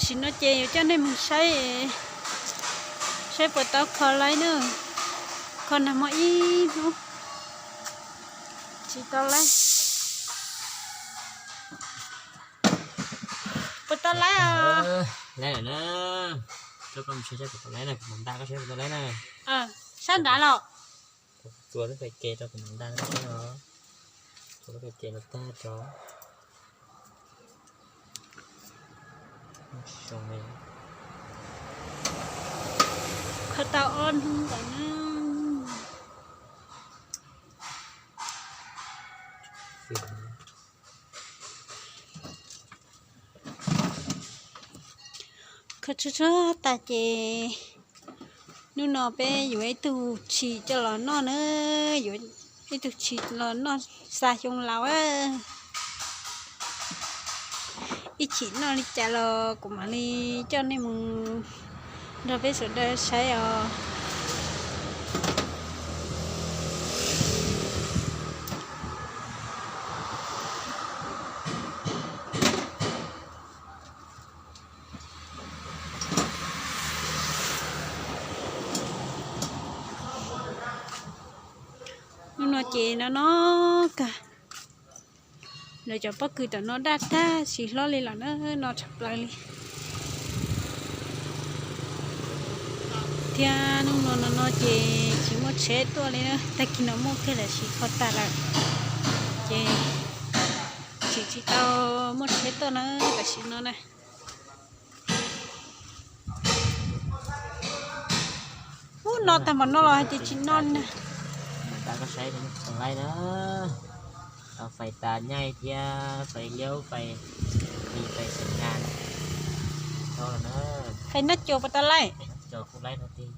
Tam sim no ces yuav coj nej mus saib, saib puas tau kho laib na. Kho nag hmo ib hnub tsis tau laib. Puas tau laib os? Laib lawm na. Coj koj mus saib saib puas tau laib na, kuv mam nta koj saib puas tau laib na. Sab nrad los. Txuas lub pais ke rau kuv mam nta koj saib os. Txuas lub pais ke los tag tso. Kho tau ob hnub ntawd na. Kho tsuag tsuag tas ces hnub no peb yuav ib tug tshis coj los noj na, yuav ib tug tshis los noj xa xyoo laus. Ib chim noj li cas los kuv mam li coj nej mus nrog peb sawv daws saib os. Hnub no ces no no kawg. Lawv cov pob kws tom no daj tag, tsis hlob li los na, no tshaj plaws li. Thiab hnub no no no ces tsis muaj tsheb tuaj li na, tag kis no muaj kawg tab sis kho tas lawm. Ces tseem tsis tau muaj tsheb tuaj na, tam sim no na. Ub, no tag mam noj los hais tias tsis noj na. Tau koj saib laib na. Tau fais tas nyaij thiab fais liab fais li fais xeem nas no los na. Fais noj cua puas tau laib? Cua kuj laib no tiag.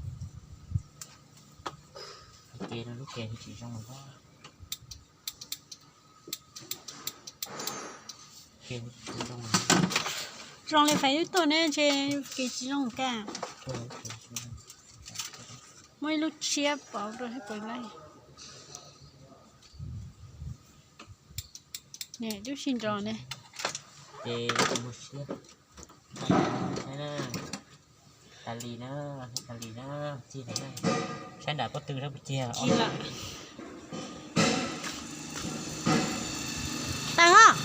Ke no lub ke tsis zoo. Zoo li fais lub tuaj ne, ntshe kev tsis zoo kag. Muaj ib lub tshiab pauv rau thiab pawg laij. Lub sij nrog ne. Tas li na, tas li na, txig na. Saib nram pob tw saib puas cig. Cig lawm. Tawg os.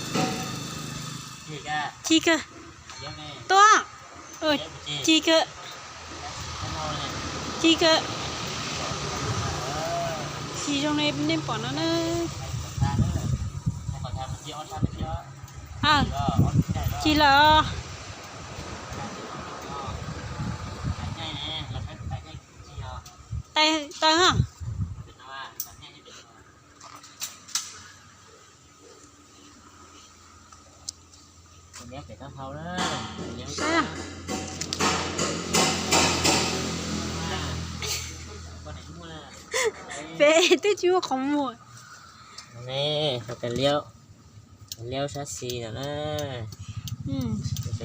Cig kawg. Tua. Cig kawg. Cig kawg. Cig zoo li nej pom no na. Cig lawm. Tawg, tawg. Peb twb tsis muaj qhov muag. Liab, liab sab xis no na.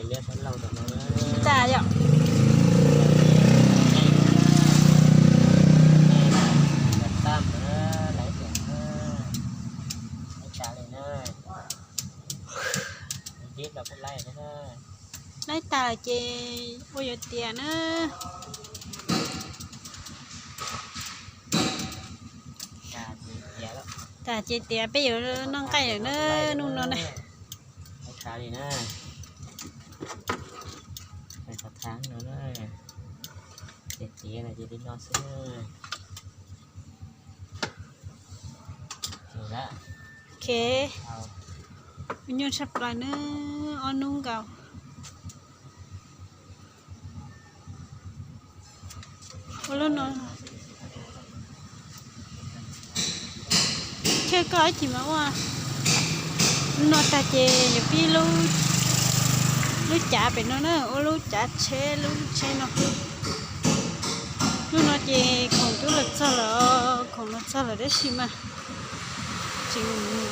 Liab sab laug no na. Tag yom. Tam na, laiv tias na. Laiv tas li na. Dib los kuj laiv na. Laiv tas ces ua yuav tias na. Tas ces tias peb yuav noj nqaij lawm na, hnub no na. Laiv tas li na. Laiv tas no na. Ces tias no ces li no xwb. Ok, ua nyuaj tshaj plaws na, ob hnub nkaus. Ua lub no, thiab koj ib chim mas ua no tag ces yuav pib lub cav pem no na, ua lub cav tsheb, lub tsheb no. Lub no ces khoom twb los txog lawm, khoom los txog lawm tab sis mas tseem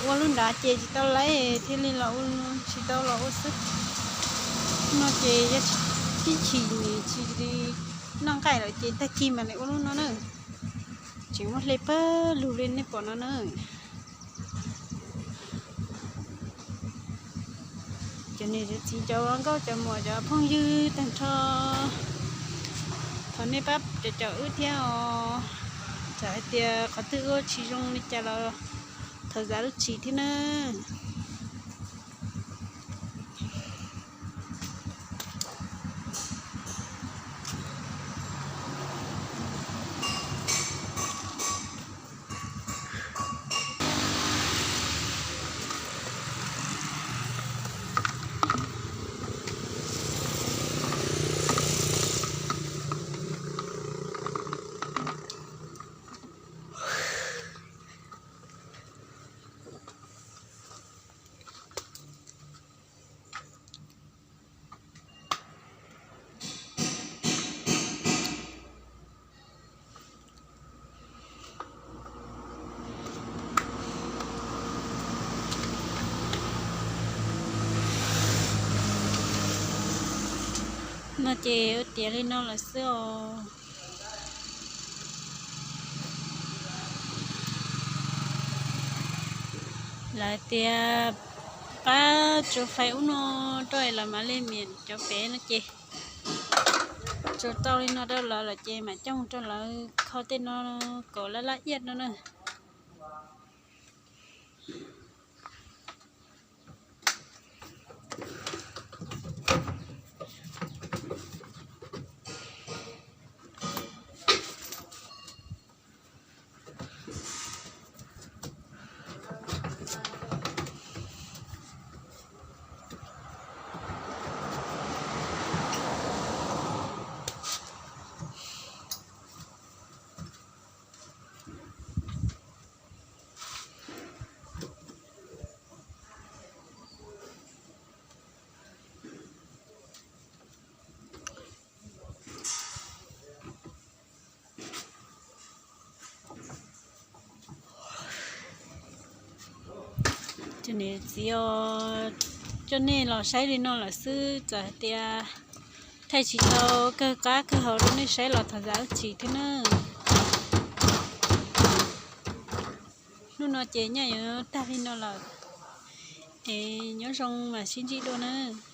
ua lub nrad ces tsis tau laiv thiaj li los ua, tsis tau los ua xwb. No ces yog ib chim tsis noj nqaij lawm ces tag kis mam li ua lub no na. Tseem muaj hle pawg lug li nej pom no na. Cov niam cov txiv, cov nkauj cov muam, cov phooj ywg tag nrho, thov nej pab caum caum wb thiab os. Txawm hais tias qhov twg ua tsis zoo li cas los thov zam lub txim thiab nawb. No ces ua tiav li no lawm xwb os. Lawv tias pab tso fais ub no rau lawv mam li miam cov pem no ces tso tau li no rau lawv lawm ces mam coj mus rau lawv kho tej no kom laj laj iab no na. Cov niam txiv os, coj nej los saib li no lawm xwb, txawm hais tias thaij tsis tau kawg qab kawg hauv rau nej saib los thov zam lub txim thiab nawb. Hnub no ces nyaj yuav tag li no lawm, es nyob zoo mam sib ntsib dua nawb.